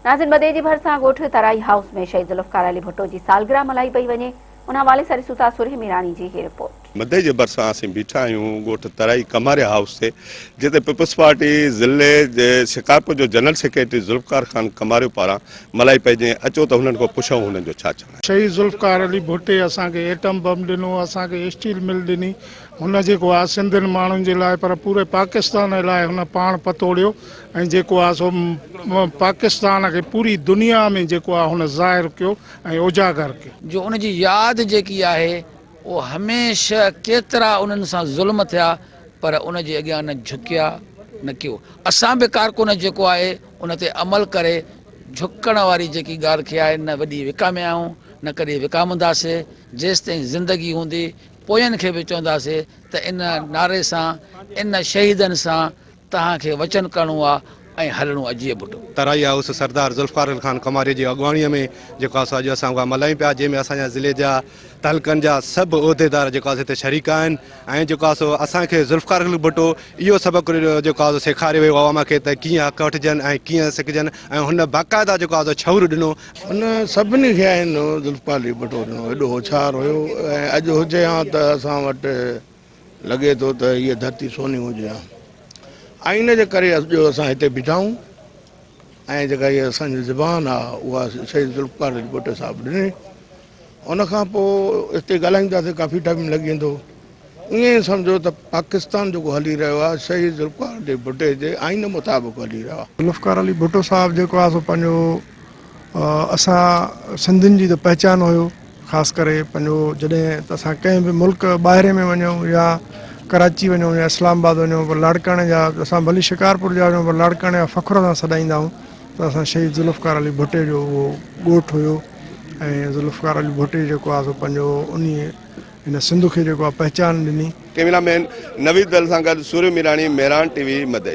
ناظرين مدئي جي ڀرسان ڳوٺ ترائي هائوس ۾ شهيد ذوالفقار علي ڀٽو جي سالگرهه ملهائي پئي وڃي ان حوالي سان ڏسون ٿا سرهي ميراڻي جي هي رپورٽ. مدئي جي ڀرسان اسين بيٺا آهيون ڳوٺ ترائي ڪماريا هائوس تي جتي پيپلز پارٽي ضلعي جي شڪارپور جو جنرل سيڪريٽري ذوالفقار خان ڪماريو پاران ملهائي پئي وڃي اچو ته هنن کان پڇون هنن جو ڇا چوڻ آهي. شهيد ذوالفقار علي ڀٽي اسان کي ايٽم بم ڏنو اسان کي اسٽيل مل ڏني هن جيڪو آ سنڌين ماڻهن جي لاء پر پوري پاڪستان لاء هن پاڻ پتوڙيو ۽ جيڪو آ سو پاڪستان کي پوري دنيا ۾ جيڪو آ هن ظاهر ڪيو ۽ اجاگر ڪيو. جو ان جي ياد جيڪي آهي اهو هميشه ڪيترا انهن سان ظلم ٿيا پر ان جي اڳيان نه جهڪيا نه ڪيو اسان به ڪارڪن جيڪو آهي ان تي عمل ڪري جهڪڻ واري جيڪي ڳالهه کي آهي نه وڏي وڪاميا آهيون نه ڪڏهن وڪامنداسي جيستائين زندگي هوندي پوين کي به چونداسي ته ان نعري سان ان شهيدن سان توهان کي وچن ڪرڻو آ ۽ هلڻو آ جيئي ڀٽو. ترائي هائوس سردار ذوالفقار علي خان ڪماريي جي اڳواڻي ۾ جيڪو آ سو اڄ اسان اها ملهايون پيا جنهن ۾ اسان جا ضلعي جا تعلقن جا سڀ عهديدار جيڪو آ سو هتي شريڪ آهن ۽ جيڪو آ سو اسان کي ذوالفقار علي ڀٽو اهو سبق جيڪو آ سو سيکاري ويو عوام کي ته ڪيئن حق وٺجن ۽ ڪيئن سکجن ۽ هن باقاعده جيڪو آ سو شعور ڏنو. هن سڀني کي آئينو ذوالفقار علي ڀٽو ڏنو ايڏو هوشيار هيو ۽ اڄ هجي ها ته اسان وٽ لڳي ٿو ته هيء ڌرتي سوني هجي ها. آئين جي ڪري اڄ اسان هتي بيٺا آهيون ۽ جيڪا هيء اسان جي زبان آهي اها شهيد ذوالفقار علي ڀٽو صاحب ڏني. ان کان پوء هتي ڳالهائينداسين ڪافي ٽائيم لڳي ويندو. ائين ئي سمجهو ته پاڪستان جيڪو هلي رهيو آهي شهيد ذوالفقار علي ڀٽي جي آئين مطابق هلي رهيو آهي. ذوالفقار علي ڀٽو صاحب جيڪو آهي سو پنهنجو اسان سنڌين جي ته پهچان هيو خاص ڪري پنهنجو جڏهن ته اسان ڪنهن به ملڪ ٻاهرين ۾ وڃون يا ڪراچي وڃون يا اسلام آباد وڃون پر لاڙڪاڻي جا اسان ڀلي شڪارپور جا هجون پر لاڙڪاڻي جا فخر سان سڏائيندا آهيون ته اسان شهيد ذوالفقار علي ڀٽي جو اهو ڳوٺ هيو ۽ ذوالفقار علي ڀٽي جيڪو آهي سو پنهنجو انهي هن سنڌ کي جيڪو آهي پهچان ڏني. ڪئميرا مين نويد دل سان گڏ سوريو ميراڻي، مهراڻ ٽي وي، مدئجي.